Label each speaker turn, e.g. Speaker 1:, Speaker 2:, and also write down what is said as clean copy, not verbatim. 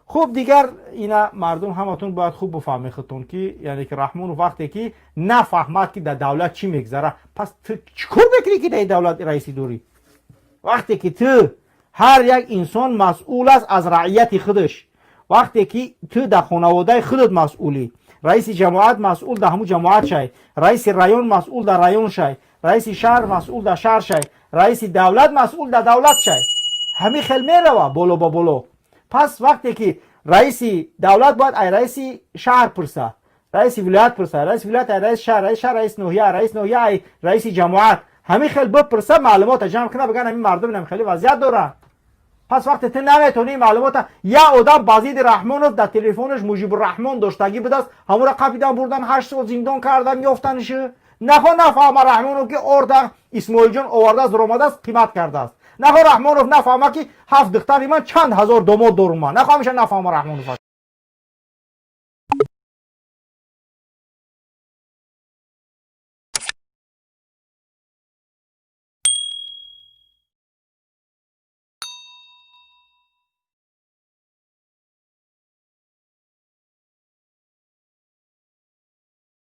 Speaker 1: Хуб, дигар ина мардум ҳаматон бояд хуб бифаҳмед худтон, ки яъне ки Раҳмонов вақте ки нафаҳмад, ки дар давлат чӣ мегзара, пас ту чӣ кор мекунӣ, ки дар ин давлат раисӣ дорӣ? Вақте ки ту, ҳар як инсон масъул аст аз раъияти худаш. Вақте ки ту дар хонаводаи худат масъулӣ, раиси ҷамоат масъул дар ҳамун ҷамоат шай, раиси район масъул дар район шай, раиси шаҳр масъул дар шаҳр шай, раиси давлат масъул дар давлат шай, ҳамин хел мерава боло ба боло. Пас вақте ки раиси давлат бояд ай раиси шаҳр пурса, раиси вилоят пурса, раиси вилоят ай раиси шаҳр, раиси шаҳр раиси ноҳия, раиси ноҳия ай раиси ҷамоат, ҳамин хел бипурса, маълумота ҷамъ куна, биган, ҳамин мардум инам хеле вазъият доранд. Пас вақте ту наметонӣ маълумота, як одам ба зидди Раҳмонов дар телефонаш Мужибурраҳмон доштагӣ будааст, ҳамура қапидан, бурдан, 8 сол зиндон кардан, ёфтаниши. Нахо нафаҳма Раҳмонов, ки орда Исмоилҷон овардааст, ромадааст, қимат кардааст. Нахо Раҳмонов нафаҳма, ки ҳафт духтари ман, чанд ҳазор домод дорум ман. Нахо ҳамеша нафаҳма Раҳмонов.